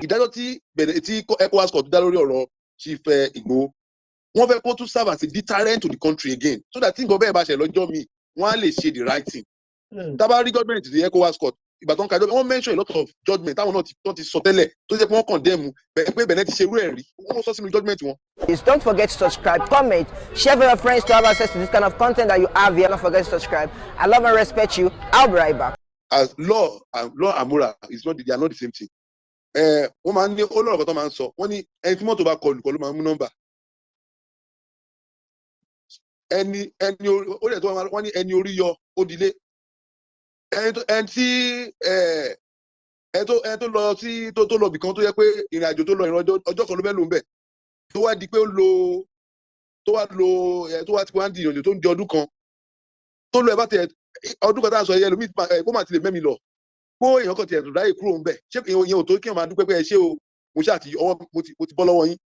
Ìdájọ́ tí Benin, tí ECOWAS court dá lórí ọ̀rọ̀ Chief Ìgbòho, wọ́n fẹ́ kó tún serve as a deterrent to the country again, so that tí nǹkan bẹ́ẹ̀ bá ṣẹlẹ̀ lọ́jọ́ míì, wọ́n á lè ṣe the right thing. Tá bá rí judgement ti ECOWAS court, ìgbà tó ń ka judgement, wọ́n mention a lot of judgement táwọn náà tó ti sọ tẹ́lẹ̀, tó jẹ́ pé wọ́n condemn bẹ́ẹ̀ pé Benin ti ṣe irú ẹ̀ rí. Wọ́n sọ sínú judgement wọn. Please don't forget to subscribe, comment, share with your friends to have access to this kind of content that you have here. Don't forget to subscribe. I love and respect you. I'll be right back. As law and law and moral is not, they are not the same thing. Ẹ wọ́n máa ń ní olórọ̀ kan tó máa ń sọ, wọ́n ní ẹni tí mọ́tò bá kọlù kọ́ ló máa ń mú nọ́mbà ẹni ó lè tó. Wọ́n ní ẹni orí yọ ó dilé ẹni tó ẹni tí ẹ ẹni tó lọ sí tó lọ bìkan, tó yẹ pé ìrìn àjò tó lọ, ìrìn ọjọ́ kan ló fẹ́ lò ń bẹ̀, tó wá di pé ó lo tó wá lo ẹ tó wá ti wá ń di ìrìnàjò tó ń di ọdún kan tó lọ. Ẹ bá tẹ ọdún kan tá a sọ yẹ lómi kó má ti lè mẹ́mi lọ kó èèyàn kan tiẹ̀ tó ráyè kúrò ń bẹ̀. Ṣé ìyẹn ò tó kí wọ́n máa dúpẹ́ pé ẹ ṣé o, mo ṣáà ti ọwọ́ mo ti bọ́ lọ́wọ́ yín?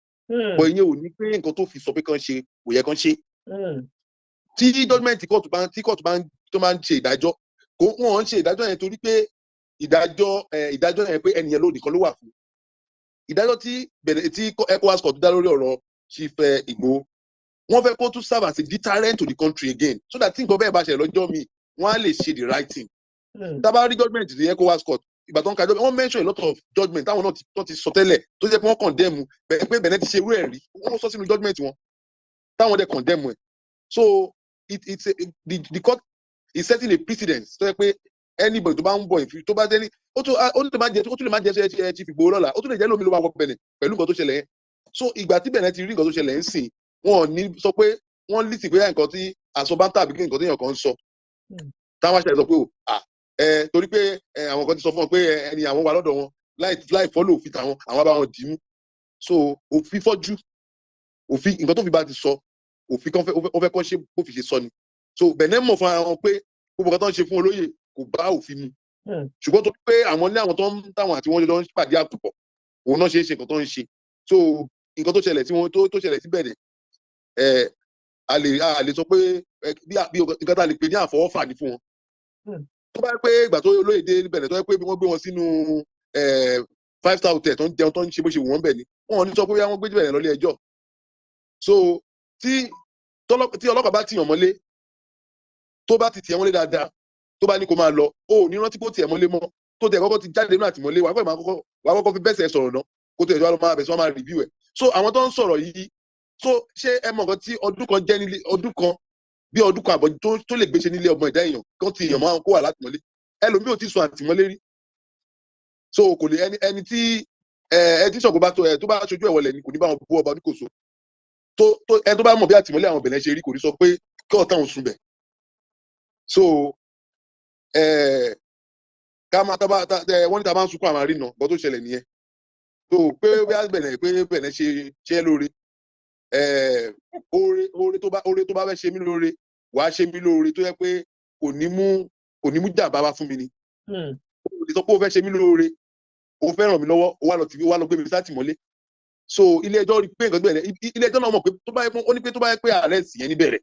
Bọ̀ ìyẹn ò ní pé nǹkan tó fi sọ pé kàn ṣe kò yẹ kàn ṣe. Tí judgement court bá tí court bá tó máa ń ṣe ìdájọ́, kò wọ́n ń ṣe ìdájọ́ yẹn torí pé ìdájọ́ yẹn pé ẹnìyẹn ló nìkan ló wà fún. Ìdájọ́ tí Benin, tí ECOWAS court dá lórí ọ̀rọ̀ Chief Ìgbòho, wọ́n fẹ́ kó tún serve as a deterrent to the country again, so that tí nǹkan bẹ́ẹ̀ bá ṣẹlẹ̀ lọ́jọ́ míì, wọ́n á lè ṣe the right thing. Tá bá rí judgement ti ECOWAS court, ìgbà tó ń ka judgement, wọ́n mention a lot of judgement táwọn náà tó ti sọ tẹ́lẹ̀, tó jẹ́ pé wọ́n condemn bẹ́ẹ̀ pé Benin ti ṣe irú ẹ̀ rí. Wọ́n sọ sínú judgement wọn táwọn dẹ̀ condemn ẹ̀. So it it's a, the court is setting a precedence tó yẹ pé anybody tó bá ń bọ̀ ìfi tó bá dé ní ó tún lè má jẹ, ó tún lè má jẹ ṣe Chief Ìgbòho lọ́la, ó tún lè jẹ́ lómi ló máa wọ Benin pẹ̀lú nǹkan tó ṣẹlẹ̀ yẹn. So ìgbà tí Benin ti rí nǹkan tó ṣẹlẹ̀ ń sìn, wọn ò ní sọ pé wọ́n lì sí pé nǹkan tí àsọbá tàbí nǹkan tí èèyàn kan ń sọ táwọn aṣẹ sọ pé o ẹ torí pé àwọn kan ti sọ fún wọn pé ẹni àwọn wà lọ́dọ̀ wọn láì follow òfin tàwọn, àwọn bá wọn dì í mú. So òfin fọ́jú òfin, nǹkan tó fi bá ti sọ òfin kan ó fẹ́ kọ́ ṣe bó fi ṣe sọ ni. So Benin mọ̀ fún ara wọn pé gbogbo nǹkan tó ń ṣe fún olóyè kò bá òfin mu, ṣùgbọ́n tó pé àwọn ní àwọn tó ń táwọn àti wọn jọ ń pàdé àpòpọ̀, òun náà ṣe é ṣe nǹkan tó ń ṣe. So nǹkan tó ṣẹlẹ̀ tí wọ́n tó ṣẹlẹ̀ sí Benin, a lè sọ pé bí nǹkan tá a lè pè ní àfọwọ́fà ní fún wọn. Tó bá yẹ pé ìgbà tó olóyè dé Benin, tó yẹ pé wọ́n gbé wọn sínú five star hotel tó ń jẹun, tó ń ṣe bó ṣe wù wọ́n bẹ̀ ni, wọ́n ò ní sọ pé wọ́n gbé Benin lọ ilé ẹjọ́. So tí ọlọ́pàá bá tìyàn mọ́lé, tó bá ti tì ẹ́ mọ́lé dáadáa, tó bá ní kó máa lọ, ó ò ní rántí kó tì ẹ́ mọ́lé mọ́. Tó tẹ̀ kọ́kọ́ ti jáde nínú àtìmọ́lé, wàá kọ́kọ́ fi bẹ́sẹ̀ sọ̀rọ̀ náà kó tó ẹ̀ tó wá lọ máa bẹ̀ sí wọ́n máa review ẹ̀. So àwọn tó ń sọ̀rọ̀ yìí, so ṣé ẹ mọ̀ nǹkan tí ọdún kan jẹ́ nílé, ọdún kan bí ọdún kan àbọ̀ tó lè gbéṣe nílé ọmọ ìdá èèyàn kan ti èèyàn máa kó wà látìmọ́lé? Ẹlòmíì ò tí sùn àtìmọ́lé rí. So kò lè ẹni tí ẹ ẹ tí Ṣàngó bá tó ẹ tó bá ṣojú ẹ wọlé ni kò ní bá wọn bú ọba oníkòso tó ẹ tó bá mọ̀ bí àtìmọ́lé àwọn Benin ṣe rí, kò ní sọ pé kí ọ̀tá òun sùn bẹ̀. So ká máa tá bá tá ẹ wọ́n ní ta bá ń sunkún àwọn àrínà bọ́ tó ṣẹlẹ̀ nìyẹn. So pé bí a Benin pé Benin ṣe é lóore, oore tó bá fẹ́ ṣe mí lóore, wàá ṣe mí lóore tó yẹ pé kò ní mú jàmbá wá fún mi ni. O lè sọ pé o fẹ́ ṣe mí lóore, o fẹ́ ràn mí lọ́wọ́, o wá lọ gbé mi sátìmọ́lé. So ilé ẹjọ́ rí pé nǹkan tó bẹ̀rẹ̀, ilé ẹjọ́ náà mọ̀ pé tó bá yẹ pé ó ní pé tó bá yẹ pé arrest yẹn níbẹ̀rẹ̀,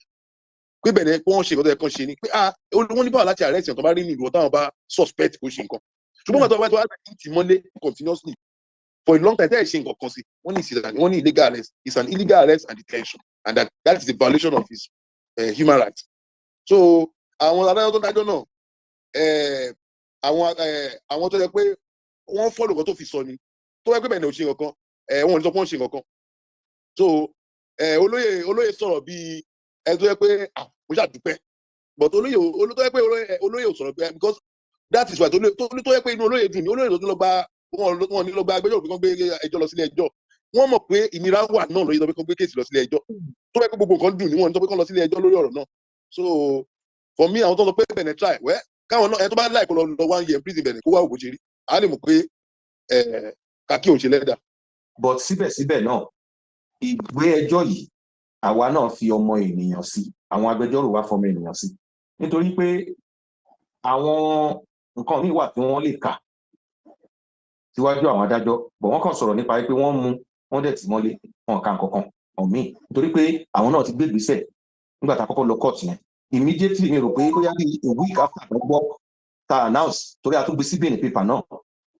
pé bẹ̀rẹ̀ pé wọ́n ṣe nǹkan tó yẹ kán ṣe ni pé ah, wọ́n ní báwo láti arrest yẹn tó bá rí ní ìlú táwọn bá suspect kó ṣe nǹkan. Ṣùgbọ́n gbàtọ́ wáyé tó wá tì mọ́lé continuously for a long time, tẹ́ ẹ̀ ṣe nǹkan kan sí, wọ́n ní illegal arrest, it's an illegal arrest and detention, and that is a violation of his human rights. So àwọn adájọ́ tó dájọ́ náà, àwọn tó yẹ pé wọ́n follow nǹkan tó fi sọ ni, tó yẹ pé bẹ́ẹ̀ ni ò ṣe nǹkan kan, wọn ò ní sọ pé wọ́n ṣe nǹkan kan. So olóyè sọ̀rọ̀ bíi ẹ tó yẹ pé ah, mo ṣàdúpẹ́, but olóyè tó yẹ pé olóyè ò sọ̀rọ̀ pé, because that is why tó yẹ pé inú olóyè dùn ní olóyè tó tún lọ gba wọn ní lọ gba agbẹjọ́rò pé kán gbé ẹjọ́ lọ sílé ẹjọ́. Wọ́n mọ̀ pé ìnira wà náà lóye tó pé kán gbé case lọ sílé ẹjọ́. Tó yẹ pé gbogbo nǹkan dùn ní wọn ní tó pé kán lọ sílé ẹjọ́ lórí ọ̀rọ̀ náà. So for me, àwọn tó sọ pé Benin try well, káwọn náà, ẹ tó bá láì kó lọ one year in prison Benin, kó wá òbò ṣe rí, á lè mọ̀ pé kàkí òun ṣe lẹ́dà. But síbẹ̀síbẹ̀ náà, ìgbé ẹjọ́ yìí, àwa náà fi ọmọ ènìyàn sí, àwọn agbẹjọ́rò wa fọmọ ènìyàn sí, nítorí pé àwọn nǹkan míì wà tí wọ́n lè kà síwájú àwọn adájọ́ bọ̀. Wọ́n kàn sọ̀rọ̀ nípa pé wọ́n mú wọ́n dẹ̀ tì mọ́lé, wọn kà nǹkan kan ọ̀míì, nítorí pé àwọn náà ti gbé ìgbésẹ̀ nígbà tá a kọ́kọ́ lọ court yẹn immediately. Mi rò pé bóyá bí a week after tó gbọ́ ta announce, torí a tún gbé sí Benin paper náà.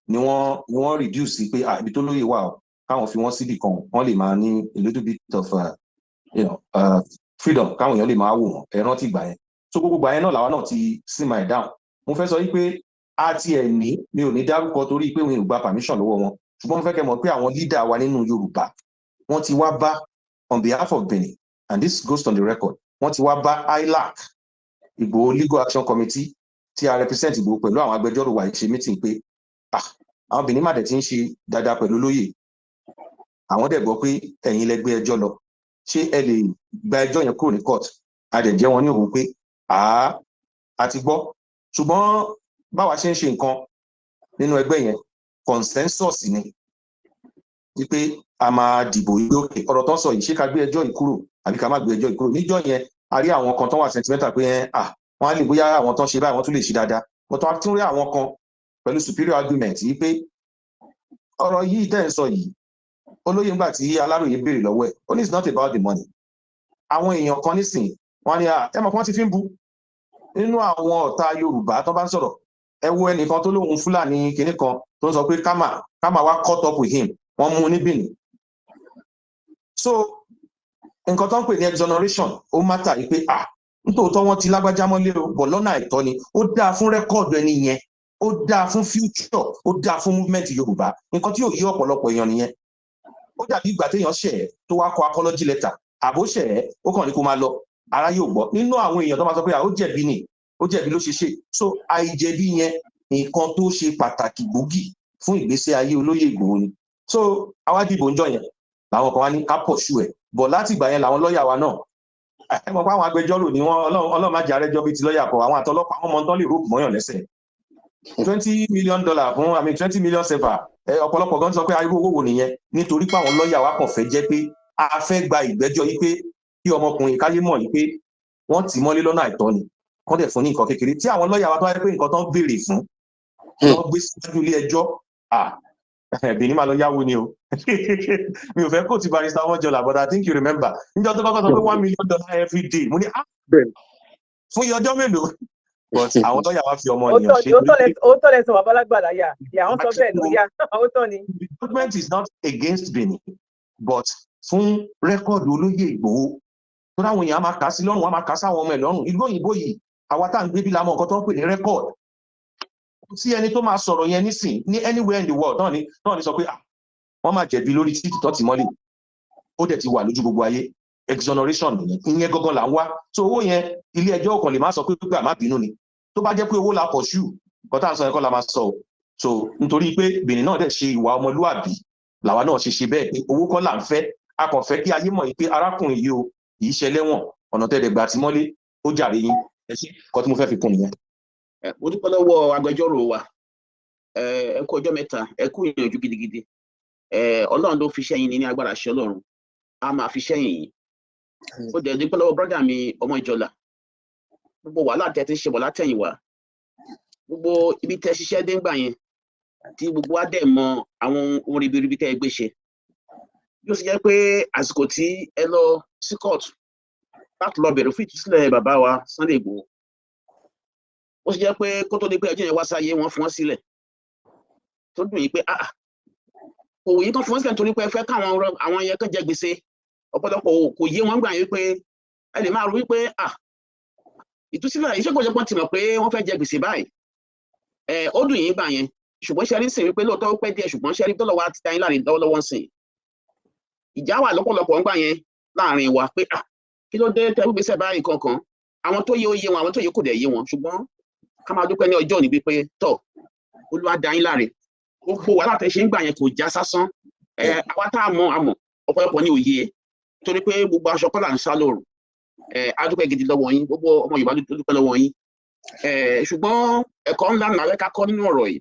Ni wọ́n reduce sí pé, ah, ibi tó lóye wà o, káwọn fi wọ́n síbì kan, wọ́n lè máa ní a little bit of freedom, káwọn èèyàn lè máa wò wọ́n. Ẹ rántí ìgbà yẹn. So gbogbo ìgbà yẹn náà làwa náà ti simmer down. Mo fẹ́ sọ wípé a ti ẹ̀ ní, mi ò ní dárúkọ torí pé mi ò gba permission lọ́wọ́ wọn, ṣùgbọ́n mo fẹ́ kẹ́ mọ̀ pé àwọn leader wa nínú Yorùbá, wọ́n ti wá bá, on behalf of Benin, and this goes on the record, wọ́n ti wá bá ILAC, Ìgbòho Legal Action Committee, tí a represent Ìgbòho pẹ̀lú àwọn agbẹjọ́rò wa yìí, ṣe meeting pé, ah, àwọn Benin má dẹ̀ ti ń ṣe dáadáa pẹ̀lú olóyè. Àwọn dẹ̀ gbọ́ pé ẹ̀yin lẹ gbé ẹjọ́ lọ, ṣé ẹ lè gba ẹjọ́ yẹn kúrò ní court? A dẹ̀ jẹ́ wọn ní òun pé àá a ti gbọ́, ṣùgbọ́n báwa ṣe ń ṣe nǹkan nínú ẹgbẹ́ yẹn, consensus ni wípé a máa dìbò yìí. Okay, ọ̀rọ̀ tó ń sọ yìí, ṣé ká gbé ẹjọ́ yìí kúrò àbí ká má gbé ẹjọ́ yìí kúrò? Níjọ́ yẹn, a rí àwọn kan tó wà sentimental pé, ah, wọ́n á lè bóyá àwọn tó ń ṣe báyìí, wọ́n tún lè ṣe dáadáa, but a tún rí àwọn kan pẹ̀lú superior argument yìí pé ọ̀rọ̀ yìí tẹ́ ń sọ yìí, olóyè, ńgbà tí Aláròye béèrè lọ́wọ́ ẹ̀, ó ní it's not about the money. Àwọn èèyàn kan nísìn, wọ́n ní ẹ mọ̀ kí wọ́n ti fi ń bu nínú àwọn ọ̀tá Yorùbá tó bá ń sọ̀rọ̀. Ẹ wo ẹnìkan tó lóun Fúlàní kinní kan tó ń sọ pé karma, karma wá caught up with him, wọ́n mú un ní Benin. So nǹkan tó ń pè ní exoneration, ó matter yìí pé, ah, nítòótọ́ wọ́n ti lágbájá mọ́lé o, bọ̀ lọ́nà àìtọ́ ni. Ó dáa fún record ẹni yẹn, ó dáa fún future, ó dáa fún movement Yorùbá. Nǹkan tí yóò yí ọ̀pọ̀lọpọ̀ èèyàn nìyẹn. Ó dàbí ìgbà téèyàn ṣẹ̀ ẹ́ tó wá kọ apology letter, àbó ṣẹ̀ ẹ́, ó kàn ní kó máa lọ, ara yóò gbọ́ nínú àwọn èèyàn tó máa sọ pé ó jẹ̀bi ni, ó jẹ̀bi ló ṣe ṣe. So àìjẹ̀bi yẹn, nǹkan tó ṣe pàtàkì gbòógì fún ìgbésí ayé olóyè Ìgbòho ni. So àwa dìbò ń jọ yẹn, làwọn kan wá ní ká pursue ẹ̀ bọ̀. Láti ìgbà yẹn, làwọn lọ́ọ̀yà wa náà, ẹ mọ̀ pé àwọn agbẹjọ́rò ni wọ́n, Ọlọ́run má jẹ́ arẹ́jọ́ bíi ti lọ́ọ̀yà kọ. Àwọn àtọlọ́pàá, àwọn ọmọ tán lè rope mọ́yàn lẹ́sẹ̀. $20 million fún, I mean, 20 million CFA. Ọ̀pọ̀lọpọ̀ gan sọ pé irú owó wo nìyẹn? Nítorí pé àwọn lọ́ọ̀yà wa kàn fẹ́ jẹ́ pé a fẹ́ gba ìgbẹ́jọ́ yìí pé kí ọmọkùnrin káyé mọ̀ yìí pé wọ́n tì mọ́lé lọ́nà àìtọ́ ni, kán dẹ̀ fún ní nǹkan kékeré tí àwọn lọ́ọ̀yà wa tó wáyé pé nǹkan tó ń béèrè fún, wọ́n gbé síwájú ilé ẹjọ́. Ah, Benin máa lọ yáwó ni o. Mi ò fẹ́ kó ti Barrister Ọmọjọlá, but I think you remember níjọ́ tó kọ́kọ́ sọ pé $1 million every day, mo ní, ah, fún iye ọjọ́ mélòó? But àwọn lọ́ọ̀yà wa fi ọmọ ènìyàn ṣe. Òótọ́ lẹ sọ, bàbá lágbàlá yà yà, wọ́n sọ bẹ́ẹ̀ lọ yà, òótọ́ ni. The government is not against Benin, but fún record olóyè Ìgbòho tó dáwọn èèyàn á máa kà á sí lọ́rùn, wọn á máa kà á sáwọn ọmọ ẹ̀ lọ́rùn. Ìlú òyìnbó yìí, àwa tá à ń gbé bí la mọ nǹkan tó ń pè ní record. Kò sí ẹni tó máa sọ̀rọ̀ yẹn nísìn ní anywhere in the world náà ni sọ pé, ah, wọ́n máa jẹ̀bi lórí títí tó ti mọ́lẹ̀, ó dẹ̀ ti wà lójú gbogbo ayé. Exoneration nìyẹn, ìyẹn gangan là ń wá. So owó yẹn, ilé ẹjọ́ kan lè má sọ pé gbà má bínú ni. Tó bá jẹ́ pé owó la pọ̀ ṣù, nǹkan tá à ń sọ yẹn kọ́ la máa sọ o. So nítorí pé Benin náà dẹ̀ ṣe ìwà ọmọlúàbí, làwa náà ṣe ṣe bẹ́ẹ̀ pé owó kọ́ là ń fẹ́. A kàn fẹ́ kí ayé mọ̀ yìí pé arákùnrin yìí o, kì í ṣe ẹlẹ́wọ̀n, ọ̀nà tẹ́lẹ̀ gbà tí mọ́lé, ó jàre yín. Ẹ ṣe nǹkan tí mo fẹ́ fi kún nìyẹn. Mo dúpẹ́ lọ́wọ́ agbẹjọ́rò wa. Ẹ kú ọjọ́ mẹ́ta, ẹ kú ìyànjú gidigidi. Ọlọ́run ló fi ṣẹ́yìn ní agbára ṣe, Ọlọ́run a máa fi ṣẹ́yìn yìí. Ó dẹ̀ dúpẹ́ lọ́wọ́ brother mi ọmọ ìjọlá, gbogbo wàhálà tẹ́ ti ń ṣe bọ̀ látẹ̀yìnwá, gbogbo ibi tẹ́ ṣiṣẹ́ dé ńgbà yẹn, tí gbogbo wa dẹ̀ mọ àwọn ohun ribiribi tẹ́ ẹ gbé ṣe. Bí ó ṣe jẹ́ pé àsìkò tí ẹ lọ sí court láti lọ bẹ̀rẹ̀ fún ìtúsílẹ̀ bàbá wa Sunday Igboho, ó ṣe jẹ́ pé kó tó di pé ẹjọ́ yẹn wá sáyé, wọ́n fún wọn sílẹ̀, tó dùn yín pé, ah, kò wù yín kán fún wọn sílẹ̀ nítorí pé ẹ fẹ́ káwọn àwọn yẹn kán jẹ gbèsè. Ọ̀pọ̀lọpọ̀ kò yé wọn gbà yín pé ẹ lè máa rò wípé, ah, ìtúsílẹ̀ iṣẹ́ kò jẹ́ pọ́n ti mọ̀ pé wọ́n fẹ́ jẹ gbèsè báyìí. Ẹ ó dùn yín gbà yẹn, ṣùgbọ́n ṣe rí sìn wípé lóòótọ́ ó pẹ́ díẹ̀, ṣùgbọ́n ṣe rí tọ́lọ̀ wa ti da yín láàrin lọ́wọ́lọ́wọ́ sìn. Ìjà wà lọ́pọ̀lọpọ̀ ńgbà yẹn láàrin wa pé, ah, kí ló dé tẹ́ gbèsè báyìí kankan? Àwọn tó yé ó yé wọn, àwọn tó yé kò dẹ̀ yé wọn. Ṣùgbọ́n ká máa dúpẹ́ ní ọjọ́ òní wípé tọ̀ Olúwa dá yín láre, gbogbo wàhálà tẹ́ ṣe ń gbà yẹn kò já sásán. Ẹ àwa tá a mọ̀, a mọ̀, ọ̀pọ̀lọpọ̀ ní òye, torí pé gbogbo aṣọ kọ́ là ń sá lóru. Ẹ á dúpẹ́ gidi lọ́wọ́ yín, gbogbo ọmọ Yorùbá ló dúpẹ́ lọ́wọ́ yín. Ẹ ṣùgbọ́n ẹ̀kọ́ ńlá nàlẹ́ ká kọ́ nínú ọ̀rọ̀ yìí,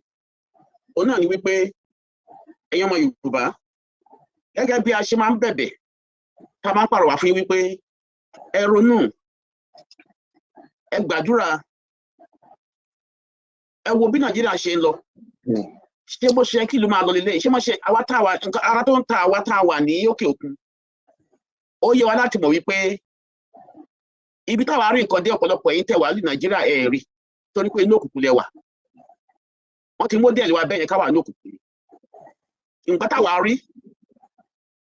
òun náà ni wípé ẹ̀yin ọmọ Yorùbá, gẹ́gẹ́ bí a ṣe máa ń bẹ̀bẹ̀, tá a máa ń pàrọwà fún yín wípé ẹ ronú, ẹ gbàdúrà, ẹ wo bí Nàìjíríà ṣe ń lọ. Ṣé bó ṣe kí ìlú máa lọ lélẹ̀? Ṣé mo ṣe àwa tá a wà, nǹkan ara tó ń ta àwa tá a wà ní òkè òkun, ó yẹ wa láti mọ̀ wípé ibi táwa rí nǹkan dé, ọ̀pọ̀lọpọ̀ ẹ̀yin tẹ̀ wá ní Nàìjíríà ẹ̀ rí, torí pé inú òkùnkùn lẹ wà. Wọ́n ti model wa bẹ́ẹ̀ yẹn ká wà ní òkùnkùn. Nǹkan táwa rí,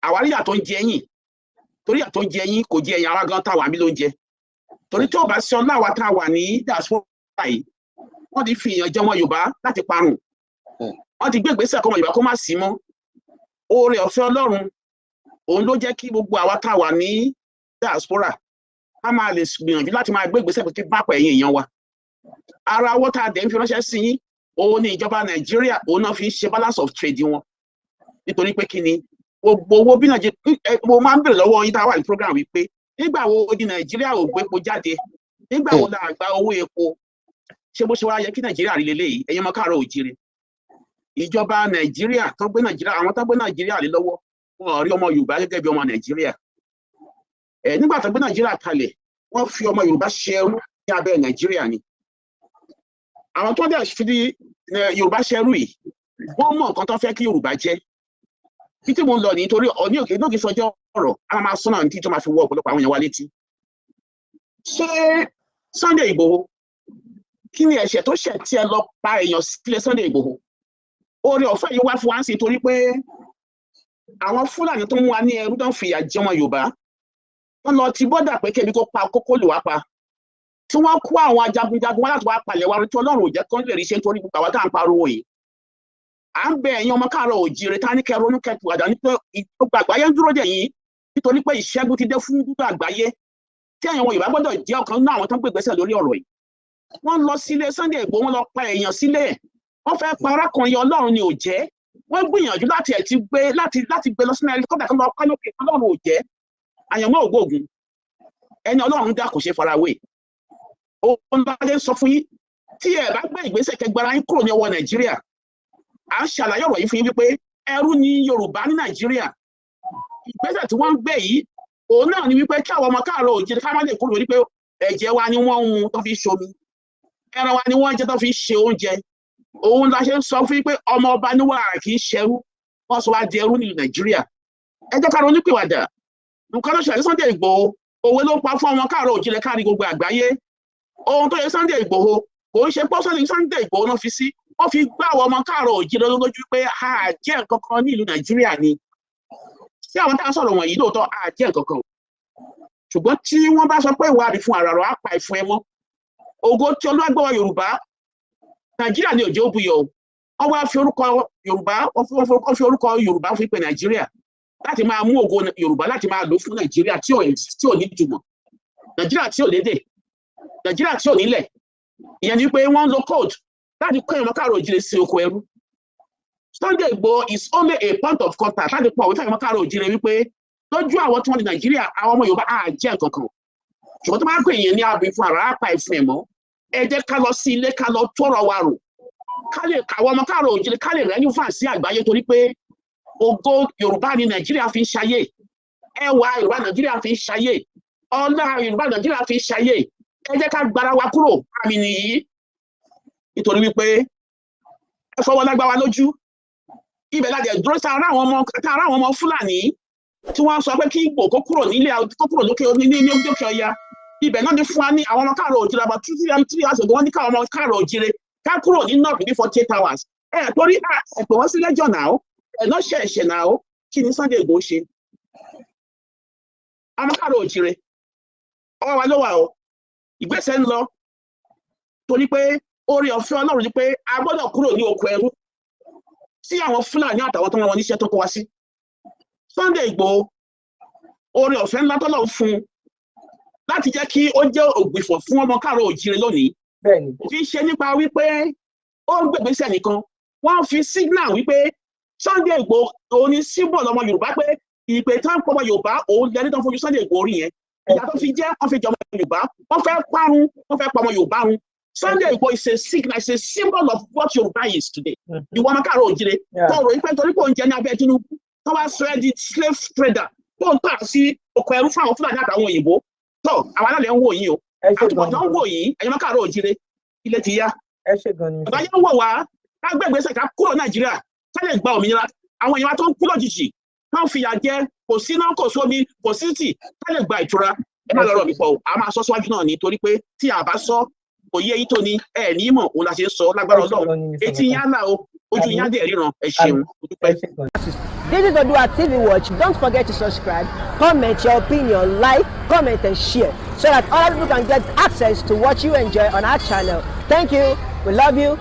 àwa rí ìyà tó ń jẹ yín, torí ìyà tó ń jẹ yín kò jẹ ẹ̀yin ara gan táwa mi ló ń jẹ, torí tí ó bá sí ọlá wa tá a wà ní diaspora yìí, wọ́n ti fi ìyàn jẹ ọmọ Yorùbá láti parun. Wọ́n ti gbé ìgbésẹ̀ kọ́mọ Yorùbá kó má sí mọ́. Oore ọ̀fẹ́ Ọlọ́run òun ló jẹ́ kí gbogbo àwa tá a wà ní diaspora ká máa lè gbìyànjú láti máa gbé ìgbésẹ̀ pé kí bá pẹ̀ ẹ̀yin èèyàn wa. Ara owó tá a dẹ̀ ń fi ránṣẹ́ sí yín, òun ni ìjọba Nàìjíríà òun náà fi ń ṣe balance of trade wọn, nítorí pé kí ni gbogbo owó bí Nàìjíríà, mo máa ń bèrè lọ́wọ́ yín tá a wà ní program wípé nígbà wo ni Nàìjíríà ò gbépo jáde? Nígbà wo la gba owó epo? Ṣé bó ṣe wá yẹ kí Nàìjíríà rí leléyìí? Ẹ̀yin ọmọ káàárọ̀ òjíire, ìjọba Nàìjíríà tó gbé Nàìjíríà, àwọn tó gbé Nàìjíríà lé lọ́wọ́, wọn ò rí ọmọ Yorùbá gẹ́gẹ́ bí ọmọ Nàìjíríà. Ẹ nígbà tó gbé Nàìjíríà kalẹ̀, wọ́n fi ọmọ Yorùbá ṣe ẹrú ní abẹ́ Nàìjíríà ni. Àwọn tó dẹ̀ fi Yorùbá ṣe ẹrú yìí, wọ́n mọ nǹkan tó fẹ́ kí Yorùbá jẹ́. Bí tí mo ń lọ ní, torí ọ̀ní òkè náà kì í sọjọ́ ọ̀rọ̀, a máa sọ́nà ní tí tó máa fi wọ ọ̀pọ̀lọpọ̀ àwọn èèyàn wa létí. Ṣé Sunday Igboho, kí ni ẹ̀ṣẹ̀ tó ṣẹ̀ tí ẹ lọ pa èèyàn sílẹ̀? Sunday Igboho, oore ọ̀fẹ́ yìí wá fún wa ń sìn, torí pé àwọn Fúlàní tó mú wa ní ẹrú, tó ń fìyà jẹ ọmọ Yorùbá, wọ́n lọ ti bọ́dà pé kébi kó pa kókó lè wá pa, tí wọ́n kó àwọn jagunjagun wá láti wá palẹ̀ wa, tí Ọlọ́run ò jẹ́ kán lè rí ṣe, nítorí gbogbo àwọn tá à ń pariwo yìí. À ń bẹ ẹ̀yin ọmọ káàárọ̀ òjíire tá ní kẹ́ ronú kẹ́tù àdá ní pé gbogbo àgbáyé ń dúró dè yín, nítorí pé ìṣẹ́gun ti dé fún gbogbo àgbáyé, tí ẹ̀yin ọmọ Yorùbá gbọ́dọ̀ jẹ́ ọ̀kan nínú àwọn tó ń gbègbèsè lórí ọ̀rọ̀ yìí. Wọ́n lọ sílé Sunday Igboho, wọ́n lọ pa èèyàn sílẹ̀, wọ́n fẹ́ pa arákùnrin, Ọlọ́run ni ò jẹ́. Wọ́n gbìyànjú láti ẹ̀ ti gbé láti gbé lọ sínú helicopter kan lọ pa lókè, Ọlọ́run ò jẹ́. Àyànmọ́ ògbóògùn, ẹni Ọlọ́run dá kò ṣe farawé. Òun bá lè sọ fún yín, tí ẹ bá gbé ìgbésẹ̀ kẹgbára yín kúrò ní ọwọ́ Nàìjíríà. À ń ṣàlàyé ọ̀rọ̀ yìí fún yín wípé ẹrú ni Yorùbá ní Nàìjíríà. Ìgbésẹ̀ tí wọ́n ń gbé yìí, òun náà ni wípé kí àwọn ọmọ káàárọ̀ òjìrì ká má lè kúrò, wípé ẹ̀jẹ̀ wa ni wọ́n ń mu tó fi ṣomi, ẹran wa ni wọ́n ń jẹ tó fi ṣe oúnjẹ. Òun la ṣe ń sọ fún yín pé ọmọ ọba ní wàrà, kì í ṣẹrú. Wọ́n sọ wá di ẹrú nílùú Nàìjíríà. Ẹ jẹ́ ká ronú pìwàdà. Nǹkan ló ṣẹlẹ̀ Sunday Ìgbòho, òwe ló ń pa fún ọmọ káàárọ̀ òjìrì káàrí gbogbo àgbáyé. Ohun tó yẹ Sunday Ìgbòho, kò ń ṣe pé Sunday Ìgbòho náà fi sí, wọ́n fi gbá àwọn ọmọ káàárọ̀ òjìrì lójú pé a jẹ́ nǹkan kan ní ìlú Nàìjíríà ni. Sí àwọn tá a sọ̀rọ̀ wọ̀nyí, lóòótọ́ a jẹ́ nǹkan kan, ṣùgbọ́n tí wọ́n bá sọ pé ìwà àbí fún àràrọ̀ á pa ìfun ẹ mọ́. Ògo tí Olúwa Yorùbá, Nàìjíríà ni òjò buyọ̀ o. Wọ́n wá fi orúkọ Yorùbá, wọ́n fi orúkọ Yorùbá fi pe Nàìjíríà láti máa mú ògo Yorùbá, láti máa lò fún Nàìjíríà tí ò ní ìtumọ̀, Nàìjíríà tí ò lédè, Nàìjíríà tí ò nílẹ̀. Ìyẹn ni pé wọ́n ń lo code láti kó ìmọ̀ káàrọ̀ òjìrè sí oko ẹrú. Sunday Igboho is only a point of contact láti pọ̀ wípé ìmọ̀ káàrọ̀ òjìrè wípé lójú àwọn tí wọ́n ní Nàìjíríà, àwọn ọmọ Yorùbá á jẹ́ nǹkan kan. Ṣùgbọ́n tó máa ń pè yẹn ní abì fún àrà apá ìfún ẹ̀ mọ́, ẹ jẹ́ ká lọ sí ilé, ká lọ tọrọ wa rò, ká lè káwọn ọmọ káàrọ̀ òjìrè ká lè rẹ́yìn fún àsí àgbáyé, torí pé ògo Yorùbá ní Nàìjíríà fi ń ṣayé, ẹwà Yorùbá Nàìjíríà fi ń ṣayé, ọlá Yorùbá Nàìjíríà fi ń ṣayé. Ẹ jẹ́ ká gbára wa kúrò. Àmì nìyí, nítorí wípé ẹ fọwọ́ lágbá wa lójú. Ibẹ̀ la dẹ̀ dúró sára àwọn ọmọ Fúlàní tí wọ́n sọ pé kí Ìgbò kó kúrò nílé, kó kúrò lókè ní lókè ọya. Ibẹ̀ náà ní fún wa ní àwọn ọmọ káàrọ̀ òjìrè about 2, 3 hours ago, wọ́n ní káwọn ọmọ káàrọ̀ òjìrè ká kúrò ní north ní 48 hours. Ẹ torí ẹ pè wọ́n sí lẹ́jọ́ náà, ẹ náà ṣe ẹ̀ṣẹ̀ náà. Kí ni Sunday Igboho ṣe? Ọmọ káàrọ̀ òjìrè, ọwọ́ wa ló wà o. Ìgbésẹ̀ ń lọ, torí pé oore ọ̀fẹ́ Ọlọ́run ni pé a gbọ́dọ̀ kúrò ní oko ẹrú tí àwọn Fúlàní àtàwọn tó ń wọn níṣẹ́ tó kó wa sí. Sunday Igboho, oore ọ̀fẹ́ ńlá tọ́lọ̀ fún un láti jẹ́ kí ó jẹ́ ògbìfọ̀ fún ọmọ káàrọ̀ òjìrè lónìí, kì í ṣe nípa wípé ó ń gbègbèsẹ̀ nìkan. Wọ́n fi signal wípé Sunday Igboho òun ni symbol ọmọ Yorùbá, pé ìpè tán pọ̀ ọmọ Yorùbá, òun lẹni tó ń fojú Sunday Igboho rí yẹn. Ìyá tó fi jẹ́ wọ́n fi jẹ ọmọ Yorùbá, wọ́n fẹ́ parun, wọ́n fẹ́ pa ọmọ Yorùbá run. Sunday Igboho is a signal, is a symbol of what Yorùbá is today. Ìwọ ọmọ káàrọ̀ òjìrè tó rò wípé torí pé oúnjẹ ní abẹ́ Tinubu tó wá sọ ẹ́ di slave trader, tó ń tà sí oko ẹrú fún àwọn Fúlàní àtàwọn òyìnbó tó, àwọn alálẹ̀ ń wò yín o. Àtúbọ̀tán ń wò yín. Ẹ̀yin ọmọ káàrọ̀ òjìrè, ilé ti yá. Àgbáyé ń wò wá. Ká gbẹ̀gbẹ́sẹ̀, ká kúrò Nàìjíríà, ká lè gba òmìnira. Àwọn èèyàn wa tó ń kú lójijì, tó ń fìyà jẹ, kò sí náà, kò sómi, kò sí tì, ká lè gba ìtura. Ẹ má lọ́rọ̀ mi pọ̀ o, a máa sọ síwájú náà ní, torí pé tí a bá sọ Kò yé yín tó ní ẹ ní mọ̀, òun la ṣe ń sọ. Lágbára Ọlọ́run, etí yín á là o, ojú yín á dẹ̀ ríran. Ẹ ṣeun, mo dúpẹ́. This is Odua TV Watch. Don't forget to subscribe, comment your opinion, like, comment, and share so that other people can get access to what you enjoy on our channel. Thank you. We love you.